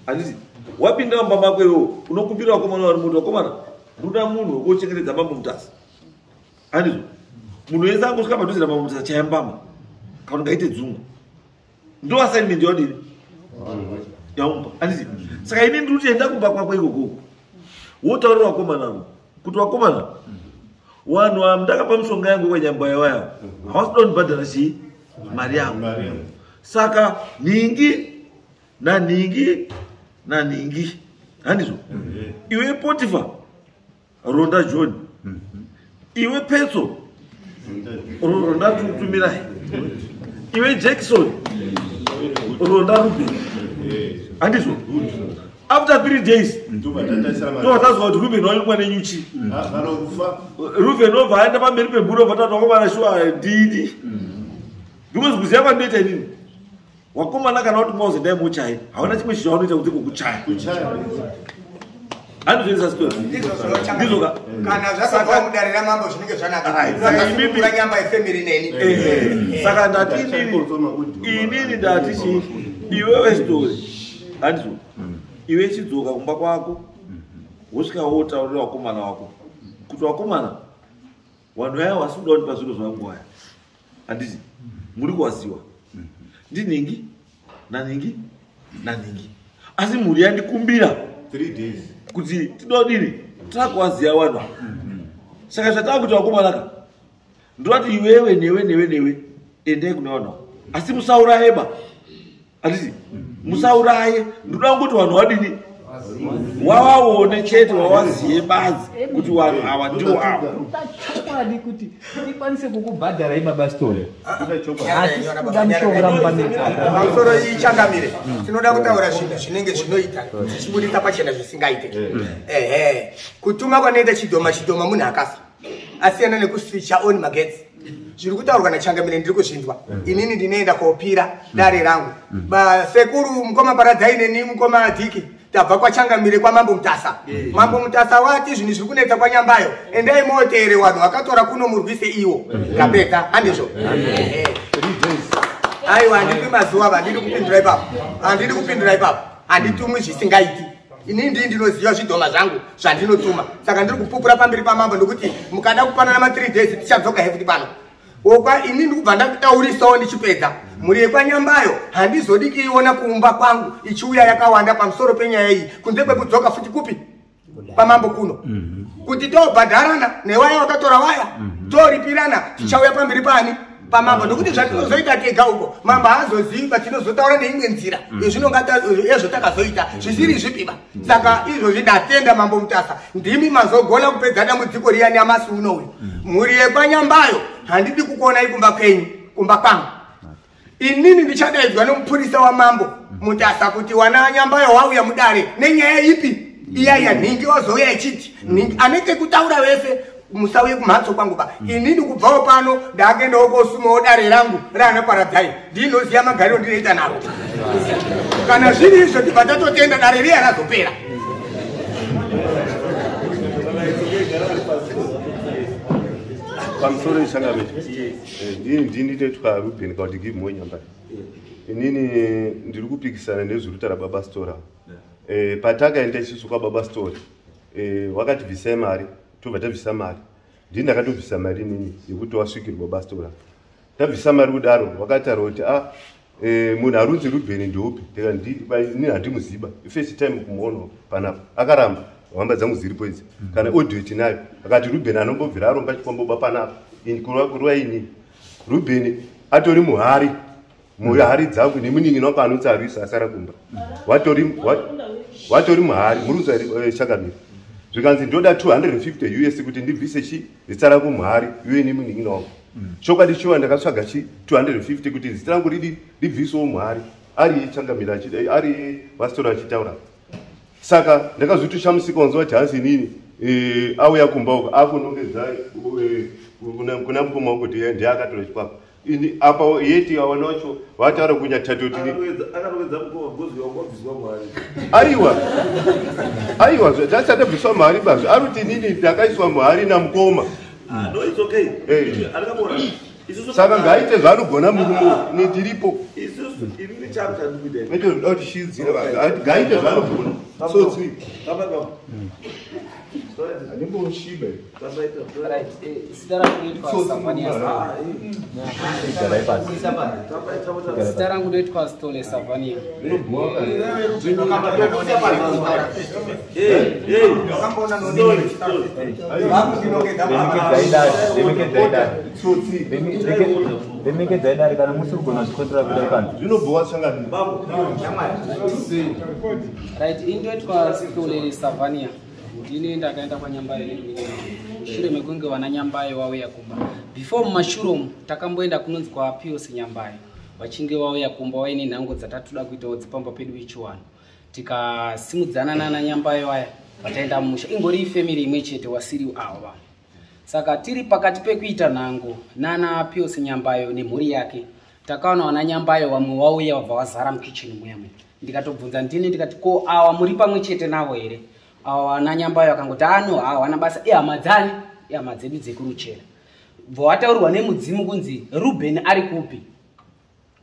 Speaker 1: Handiti wapinda mumba mako iwe unokumbira wakomana vari muti wakomana ndoda munhu wekuchengetedza Mambo Mutasa. Handizvo? Munhu wese angosvika padhuze naMambo Mutasa chaya mbama kana ungaite dzungu. Ndo assignment yawadini? Yaumba. Handiti? Saka ini ndiri kuti enda kumba kwako ikoko. Wotaurira wakomana avo kuti wakomana vanhu ava ndakapa mishonga yangu kwenyamba yavo havasi kuda kundibhadhara chii mari yangu. Saka nhingi nanhingi nanhingi, handizvo? Iwe Potifa ronda John, iwe Petso ronda Tumirai, iwe Jackson ronda Ruben, handizvo? After 3 days tovatazwa kuti Ruben waingwa nenyuchi. Ruben obva aenda pamberi pemhuri obva tati wakomana shuwa ndini, because kuziva kwandinoita inini wakomana kana kuti mwauzendai muchaye hauna chimwe chinhu chaunoita kuti kukuchaya. Handizvoisa story. Ndizvo ka?
Speaker 3: Kana zvakabva mudare ramambo zvinenge zvanaka.
Speaker 1: Ai,
Speaker 3: Saka
Speaker 1: saka
Speaker 3: imimi nyamba yefamily neni.
Speaker 1: Saka ndati inini ndati chii iwewe story. Handizvo? Iwe chidzoka kumba kwako wosvika wotaurira wakomana wako kuti wakomana vanhu vaya vasi kuda kundipa zviro zvangu aya, handiti muri kuwaziwa ndinhingi nanhingi nanhingi, asi mhuri yandikumbira
Speaker 6: 3 days
Speaker 1: kuti tidodini takuwaziya vanhu ava. Saka zvatakuti wakomana ka ndinoti iwewe newe newe newe endai kune vanhu ava, asi musauraye ba, handiti musauraye, ndoda kungoti vanhu vadini wavaone chete, wawaziye badzi kuti vanhu ava ndivo ava.
Speaker 2: Chokwadi kuti tikwanise kukubhadharai baba Story. Hatisi mishonga mupamedza.
Speaker 3: Pamusoro ichangamire, tinoda kutaura zvinhu zvinenge zvinoita tichibudisa pachena zvisingaite. Ehe, kutuma kwanoita chidhoma chidhoma munhu akafa asiyana nekuswicha on magetsi. Zviri kutaurwa nachangamire ndiri kuzvinzwa. Inini ndinoenda kopira dare rangu. Sekuru mukoma Paradzai neni mukoma Dhiki tabva kwachangamire kwaMambo Mutasa. Mambo Mutasa wati zvinhu zviri kunetsa kwaNyambayo, endai moteere vanhu vakatora kuno murwise iwo. Tapedza, handizvo? Aiwa, handidi mazuva, handidi kupindura ipapo, handidi kupindura ipapo, handitumwi zvisingaiti. Inini ndii ndinoziva zvidhoma zvangu zvandinotuma, saka ndiri kupupura pamberi pamambo nekuti mukada kupanana ma 3 days tichadzoka hefuti pano. Okwa ini ndikubva ndakutaurisawo ndichipedza. Mhuri yekwaNyambayo handizodi kuiona kumba kwangu ichiuya yakawanda pamusoro penyaya iyi, kunze kwekudzoka futi kupi pamambo kuno kuti tobhadharana newaya wakatora waya toripirana, tichauya pamberi pani pamambo, nekuti zvatinozoita tega uko mambo haazozivi, patinozotaura neimwe nzira ezvo takazoita zvisiri zvipiba. Saka izvozvi ndatenda Mambo Mutasa, ndimi mazogona kupedza dambudziko riya nyamasi unoyu. Mhuri yekwaNyambayo handidi kukuonai kumba kwenyu, kumba kwangu. Inini ndichadaidzwa nomupurisa waMambo Mutasa kuti wana Nyambayo wauya mudare nenyaya ipi iya yanhingi wazouya ichiti nhingi anenge kutaura vese musauye kumhatso kwangu ba. Inini kubvawo pano ndakuendawo kosumawo dare rangu raana Paradzai, ndinoziya magariro ndinoita naro. Kana zviri izvo tibva tatotenda dare riya razopera.
Speaker 4: Pamusoro ichangamire, ndini ndinoitwa Ruben kana kuti Give More Nyambayo. Inini ndiri kupikisana nezveruta raBaba Story. Patakaenda isusu kwaBaba Story, wakatibvisai mari, tobva tabvisa mari. Ndini ndakatobvisa mari inini yekuti wasvikirwa Baba Story. Tabvisa mari kudaro wakataura kuti munhu arunzi Ruben ndeupi? Ndikati inini handimuziba, first time kumuona panapa. Akaramba, hamba dzangu dziripo idzi, kana audio tinayo. Akati Ruben anombobvira aromba chikwamboba panapa. Ini kureva inini Ruben atori muhari, muhari dzangu nemunin'ina wangu anonzi Arwisa asara kumba. Watori muhari, muri kunzwa here, Changamire?
Speaker 6: Zvikanzi ndoda 250 US kuti ndibvise chi zita rangu muhari iwe nemunin'ina wangu. Chokwadi chiwa ndakatsvaga chi 250 kuti zita rangu ribvisewo muhari. Ari changamira ari vastora achitaura. Saka ndakazvitoshamisika wanzwa kuti hanzi inini auya kumba uko akunongedza kuna mukoma wangu kuti ndiye akatora chikwapa. Ini apa yeti awana wacho vataura kunyatatu kuti
Speaker 1: akanongedza mukoma because wakabviswa muhari.
Speaker 6: Aiwa. Aiwa zvachadabviswa muhari bazvo. Ari kuti inini ndakaiswa muhari namukoma.
Speaker 1: No, it's okay. Arikabona.
Speaker 6: Saka ngaite zvaanogona murume ndiripo.
Speaker 1: Isusu inini changu chandikuita.
Speaker 6: Ndoda kuti chidzira vanhu. Ngaite zvaanogona. Tsotsi.
Speaker 1: Baba.
Speaker 6: Andimboshibe.
Speaker 8: Right. Zita rangu ndoitwa Savania. Zita rangu ndoitwa Stole Savania.
Speaker 5: Remekedzai dare kana musiri kugona zvikonzera kuda panze.
Speaker 6: Zvinobhowa changani.
Speaker 8: Right, indoitwa Stole Savania. Ndini ndakaenda kwaNyambayo mushure mekunge vana Nyambayo vauya kumba. Before mumashure umu takamboenda kunonzi kwaPius Nyambayo. Vachinge vauya kumba vaine nhango dzatatoda kuitawo dzepamba pedu ichiwano. Tikasimudzana nana Nyambayo vaya vataenda mumusha. Ingori ifamily imwe chete wasiri ava vanhu. Saka tiri pakati pekuita nhango nana Pius Nyambayo nemhuri yake. Takaona vana Nyambayo vamwe vauya vabva vazara mukicheni muya muya. Ndikatobvunza ndini ndikati ko awa muri pamwe chete navo here? Awa Nyambayo akangoti ano hawana basa ihama dzani ihama dzedu dzekuruchera. Bva wataurwa nemudzimu kunzi Ruben ari kupi?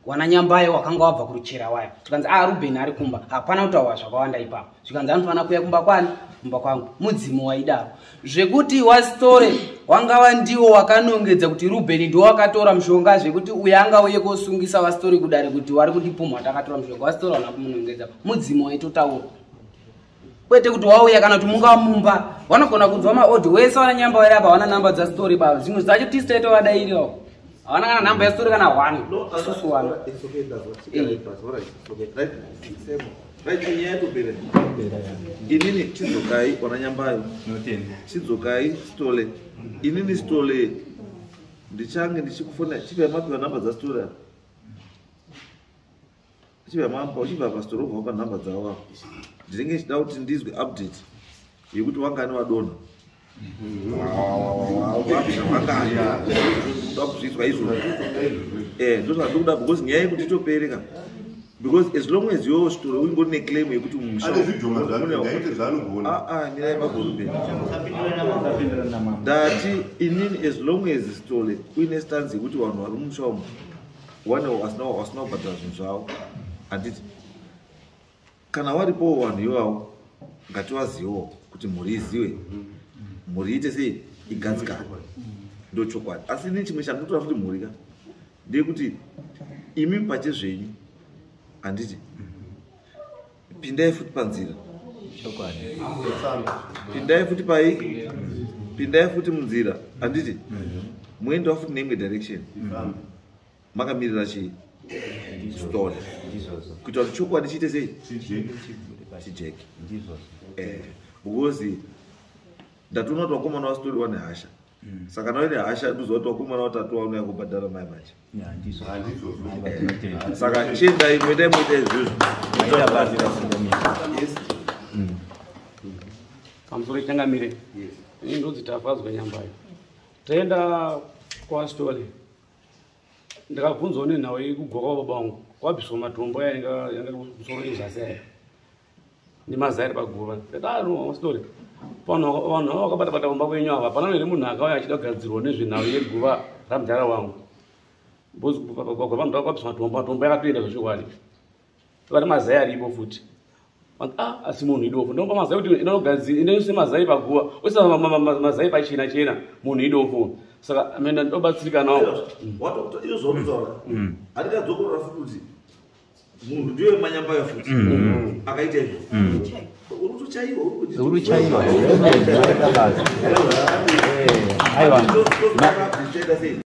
Speaker 8: Wana Nyambayo wakanga wabva kuruchera waya. Tikanzi Ruben ari kumba. Hapana kutaurwa zvakawanda ipapo. Zvikanzi anofanira kuuya kumba kwani? Kumba kwangu. Mudzimu waidaro. Zvekuti wasitore wangava ndiwo wakanongedza kuti Ruben ndiwo wakatora mushonga zvekuti uyo angauye kosungisa vasitore kudare kuti wari kutipumha takatora mushonga. Wasitore hauna kumunongedza. Mudzimu waitotaura. Kwete kuti wauya kana kuti mungava mumba vanogona kunzwa maodhi wese vana Nyamba vari apa havana namba dzasitori baba. Zvimwe zvacho tisu taitovadarirawo. Havana kana namba yasitori kana 1. Isusu wana.
Speaker 1: Inini chidzokai wana Nyambayo. Chidzokai Stole. Inini Stole ndichange ndichikufona chibva mapiwa namba dzasitori apa. Chibva mapa uchibva pastori ubva wapa namba dzavo apa. Ndinenge ndichida kuti ndizwe update yekuti wangani wadonha. Wangani kuzviitwa izvozvo. Ndozvandikuda because nyaya yekuti itopereka. Because as long as your story ungori neclaim yekuti mumusha.
Speaker 6: Ane zvidhoma zvaanogona zvaanogona.
Speaker 1: Mirai magorobheni. Ndati inini as long as Stole uine stance yekuti vanhu vari mumusha umu wane vasina kubhadhara zvinhu zvavo. Handiti kana varipowo vanhu ivavo ngativazivewo kuti mhuri izive. Mhuri iite sei igadzikane. Ndochokwadi. Asi inini chimwe chandinotora futi mhuri ka ndeyekuti imi pachezvenyu handiti pindai futi panzira. Pindai futi pai pindai futi munzira handiti muendawo futi neimwe direction. Makamirira chii? Stole. Kuita kuti chokwadi chiite sei? Chijeke. Because ndatoona kuti vakomana vasitori vane hasha. Saka nawe nehasha ndoziva kuti vakomana vatatu vanouya kubhadhara mai manje. Saka chiendai muendai muita izvozvo.
Speaker 8: Pamusoro changamire. Ini ndodzi Tafadzwa Nyambayo. Taenda kwaStole. Ndakabvunzwa nenhau yekugwa kwababa vangu. Kwabviswa matombo aya yanga kumusoro ezasi aya. Nemazai ari paguva. Ndati Stole. Vanhu ava vakabata-bata mumba kwenyu ava hapana here munhu akauya achida kugadzirwa nezvenhau yeguva ramudhara wangu. Because vanhu vakabviswa matombo, matombo yakatoenda zvechokwadi. Vakati mazai aripo futi. Asi munhu idofo. Ndomupa mazai kuti inoise mazai paguva, oisa mazai pachena chena, munhu idofo. Saka mina ndobatsirikanawo.
Speaker 1: Izvo zvauri kutaura. Handikadzokorora futi kuti munhu ndiye manyambayo futi. Akaita izvo. Uri kutochaiwa,
Speaker 5: uri kuchaiwa. Aiwa.